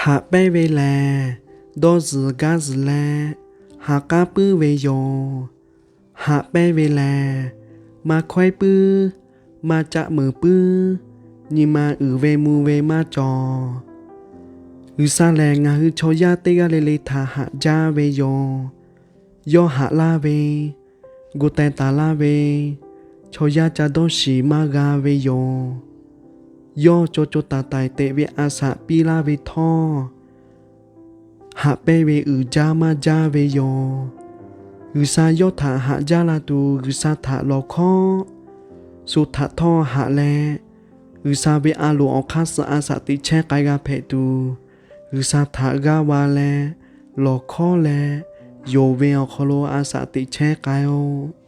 Haꞈ pehnˇ ve lehˬ, dawˇ zuhˬ gaˇ zuhˬ leh haꞈ k'aˉ puiˉ ve yoˬ. Haꞈ pehnˇ ve lehˬ, maˇ hkawehˉ puiˉ, maˇ caˆ meunˍ puiˉ, nyi ma uiˍ ve mvuh ve maˇ cawˬ. G'uiˬsha lehˬ, ngaˬ hui chaw yaˇ teˇ g'aˇ le le htaꞈ haꞈ jaˇ ve yoˬ. Yawˇ haꞈ laˇ ve, gu teh taˍ laˇ ve, chaw yaˇ ca dawˇ shiˍ maˇ g'a ve yoˬ. Yawˇ co co taiˍ taiˍ teꞈ ve a shaꞈ piˇ laˇ ve htawˇ, haꞈ pehnˇ ve uiˍ jaˇ maˇ jaˇ ve yoˬ. G'uiˬsha yawˇ htaꞈ haꞈ jaˇ la tuˬ, G'uiˬsha htaꞈ lawˬ hkawˉ, shu htaꞈ htawˇ haꞈ leh, G'uiˬsha ve a loˍ awˬ hk'aˇ suh a shaꞈ teꞈ chehˇ k'ai g'a hpehꞈ tuˬ, G'uiˬsha htaꞈ g'aˇ va leh, lawˬ hkawˉ leh, yonˍ ve awˬ hk'aw lo a shaꞈ teꞈ chehˇ k'ai-oˆ.